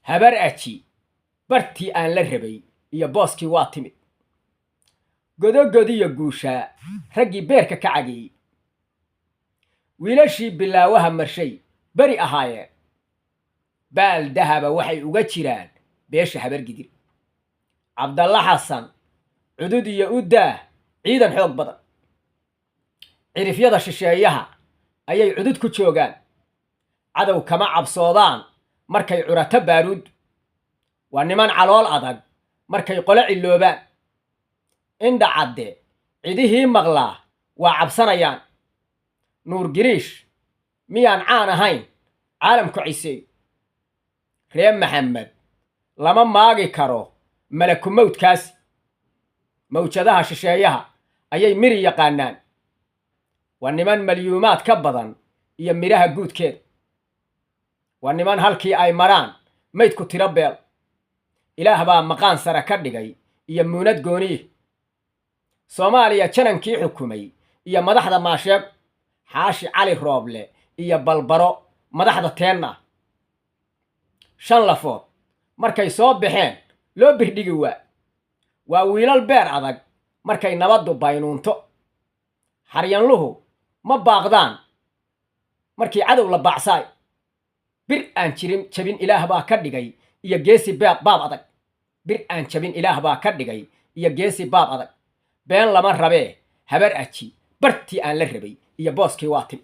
Habar Aji bartii aan la rabay iyo booskii waa timid. Godogodiyo guushaa raggii beerka ka cageeyey, wiilashii bilaawaha marshay beri ahaayeen. Baal dahaba waxay uga jiraan beesha Habargidir. Cabdalla Xasan cudud iyo uddaah ciidan xoog badan. Cirifyada shisheeyaha ayay cudud ku joogaan. Cadow kama cabsoodaan markay curato baaruud. Waa niman calool adag markay qolo ciloobaan. Indha cadde cidihii maqlaa waa cabsanayaan. Nuur Giriish miyaan caan ahayn caalamku ciseeyo? Ree Maxamed lama maagi karo malaku mawdkaasi. Mawjadaha shisheeyaha ayay miri yaqaanaan. Waa niman malyuumaad ka badan iyo midhaha guudkeeda. Waa niman halkii ay maraan maydku tiro beel. Ilaah baa maqaan sare ka dhigay iyo muunad gooniye. Soomaaliya janankii xukumay iyo madaxda maasheeg, Xaashi Cali Rooble iyo Balbaro madaxda teenna. Shan lafood markay soo baxeen loo birdhigi waa. Waa wiilal beer adag markay nabaddu baynuunto. Xaryanluhu ma baaqdaan markii cadow la baacsaay. Bir aan jirin jabin Ilaah baa ka dhigay iyo geesi baab adag. Bir aan jabin Ilaah baa ka dhigay iyo geesi baab adag. Been lama rabee, Habar Aji bartii aan la rabay iyo booskii waa tim.